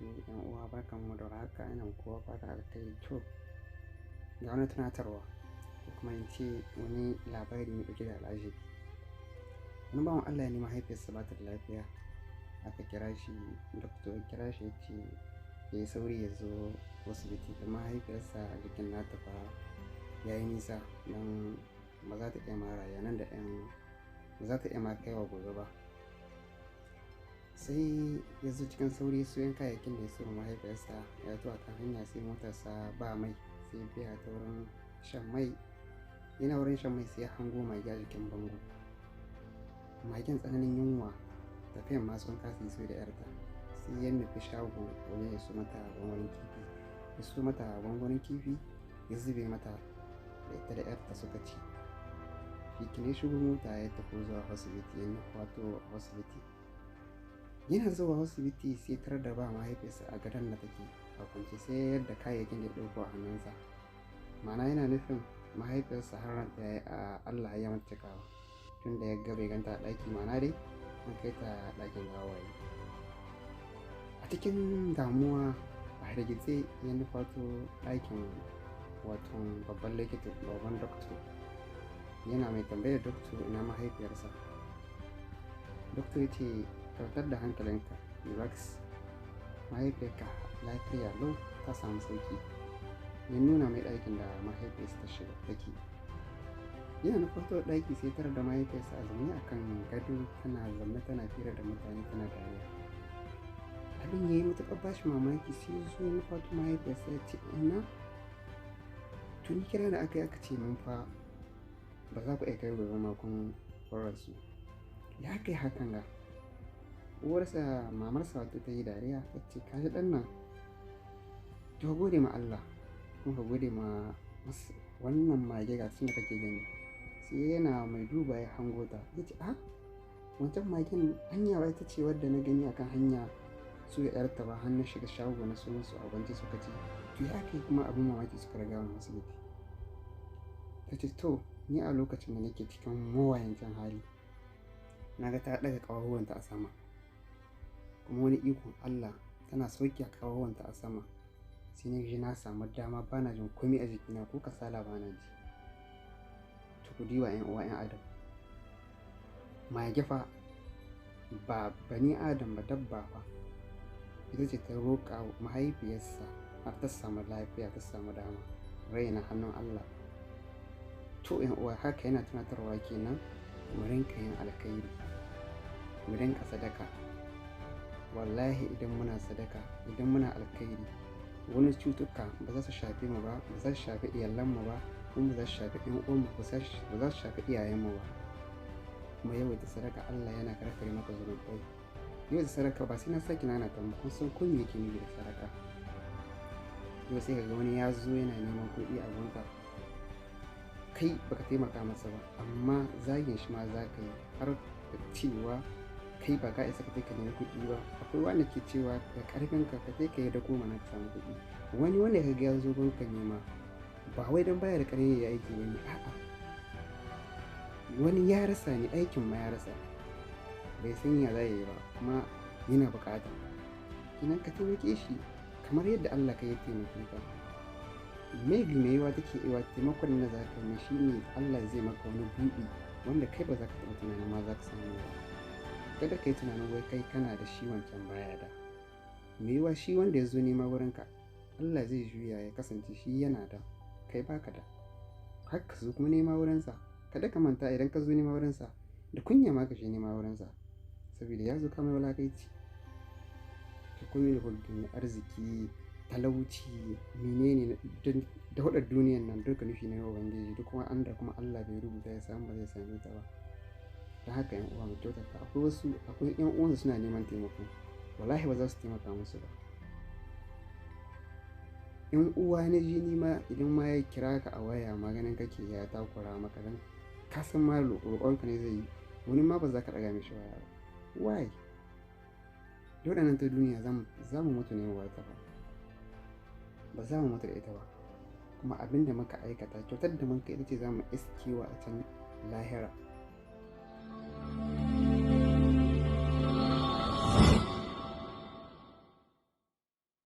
Wabarakatuh. ‘Yan uwa, barkanmu da warhaka, ina kowa fatan alkhairi. To, ga wani tunatarwa ko kuma in ce wani labari mai ɗauke da al'ajabi. Wani bawan Allah ne mahaifiyarsa ba ta da lafiya. Aka kira shi, doctor ya kira shi ya ce ya yi sauri ya zo asibiti da mahaifiyarsa, jikin nata fa ya yi nisa don ba za ta iya ma rayuwa nan da ‘yan ba za ta iya ma kaiwa gobe ba. Sai ya zo cikin sauri su yan kayayyakin da ya siyo mahaifiyarsa, ya zo a kan hanya sai motarsa ba mai, sai ya biya ta wurin shan mai. Yana wurin shan mai sai ya hango mage a jikin bango. Magen tsananin yunwa, tafiyan ma sun kasa yi su da ‘yarta. Sai ya nufi shago wajen ya siyo mata gwangwanin kifi. Ya siyo mata gwangwanin kifi, ya zube mata da ita da ‘yarta suka ci. Shi kenan ya shigo mota ya tafi zuwa asibiti, ya nufi wato asibiti. Yana zuwa asibiti sai tarar da ba mahaifiyarsa a gadon da take a kwance, sai ya yarda kayayyakin da ya ɗauko a hannunsa. Ma'ana yana nufin mahaifiyarsa har ranta ya yi a Allah ya mata cikawa. Tun da ya ga bai ganta a ɗaki, ma'ana dai an kai ta ɗakin gawaye. A cikin damuwa a hargitse ya nufato ɗakin wato babban likita, babban doctor. Yana mai tambayar doctor ina mahaifiyarsa. Doctor ya ce, "Kwantar da hankalinka, relax. Mahaifiyarka lafiya lau, ta samu sauƙi." Ya nuna mai ɗakin da mahaifiyarsa ta shiga take. Yana nufato ɗaki sai tarar da mahaifiyarsa a zaune a kan gado, tana zaune tana fira da mutane tana dariya. Abin ya yi matuƙar bashi mamaki, sai ya zo ya nufato mahaifiyarsa ya ce, "Inna, tuni kira da aka yi aka ce mun fa ba za ku iya kai gobe ma kun rasu. Ya kai hakan ga?" Uwarsa, mamarsa wato, ta yi dariya ta ce, "Ka ji ɗan nan, to gode ma Allah kuma ka gode ma wannan mage ga da kake gani." Sai yana mai duba ya hango ta, ya ce, "A wancan magen, hanya ba ita ce wadda na gani akan hanya su da ‘yarta ba, har na shiga shago na siyo musu abinci suka ci? To, ya kai kuma abin mamaki suka riga mu asibiti?" Ta ce, "To, ni a lokacin da nake cikin mawayancin hali, na ga ta ɗaga ƙafafuwanta a sama, kuma wani ikon Allah tana sauke ƙafafuwanta a sama sai na ji na samu dama, bana jin komai a jikina, ko kasala bana ji." To, ku diba, ‘yan uwa, ‘yan adam, mage fa, ba bani adam ba, dabba fa, ita ce ta roƙa mahaifiyarsa har ta samu lafiya, ta samu dama. Rai na hannun Allah. To, ‘yan uwa, haka yana tunatarwa kenan mu rinka yin alkhairi, mu rinka sadaka. Wallahi idan muna sadaka, idan muna alkhairi, wani cutuka ba za su shafe mu ba, ba za su shafi iyalanmu ba, kuma ba za su shafi ‘yan uwanmu ba, ba za su shafi iyayenmu ba. Kuma yawaita sadaka, Allah yana karkare maka zunubai. Yawaita sadaka ba sai na sake nanata ba, kun san ko me yake nufi da sadaka. Yau sai ka ga wani ya zo yana neman kuɗi a gunka, kai baka taimaka masa ba, amma zagin shi ma za ka yi, har da cewa kai ba ka isa ka ka nemi kuɗi ba. Akwai wanda ke cewa da ƙarfin ka ka ka yi dako mana ka samu kuɗi. Wani wanda ka ga ya zo gunka nema, ba wai don baya da ƙarfi ya aiki ba ne, a'a, wani ya rasa ne, aikin ma ya rasa, bai san ya za yi ba, kuma yana buƙata. Kenan ka taimake shi kamar yadda Allah ka yi taimake ka. Maybe, mai yiwuwa take iya taimakon da za ka yi shi ne Allah zai maka wani buɗi wanda kai ba za ka taɓa tunanin ma za ka samu ba. Kada ka yi tunanin wai kai kana da shi, wancan baya da. Mai yiwuwa shi wanda ya zo nema wurinka, Allah zai juya ya kasance shi yana da, kai baka da, har ka zo kuma nema wurinsa. Kada ka manta, idan ka zo nema wurinsa, da kunya ma ka je nema wurinsa, saboda ya zo kamar wulaƙaici. To, komai da kuka gani, arziki, talauci, menene da hudar duniyan nan, duka nufi ne na Ubangiji. Duk kuma an da kuma Allah bai rubuta ya samu, ba zai same ta ba. Don haka, ‘yan uwa, mu kyautata. Akwai wasu, akwai ‘yan uwansu suna neman taimako, wallahi ba za su taimaka musu ba. ‘Yan uwa na jini ma, idan ma ya kira ka a waya, maganin kake ya takura maka, dan ka san ma roƙonka ne zai yi, wani ma ba za ka ɗaga mishi waya ba. Why? Waɗannan ta duniya za mu mutu ne mu bar ta ba, ba za mu mutu da ita ba. Kuma abin da muka aikata, kyautar da muka, ita ce za mu iskewa a can lahira.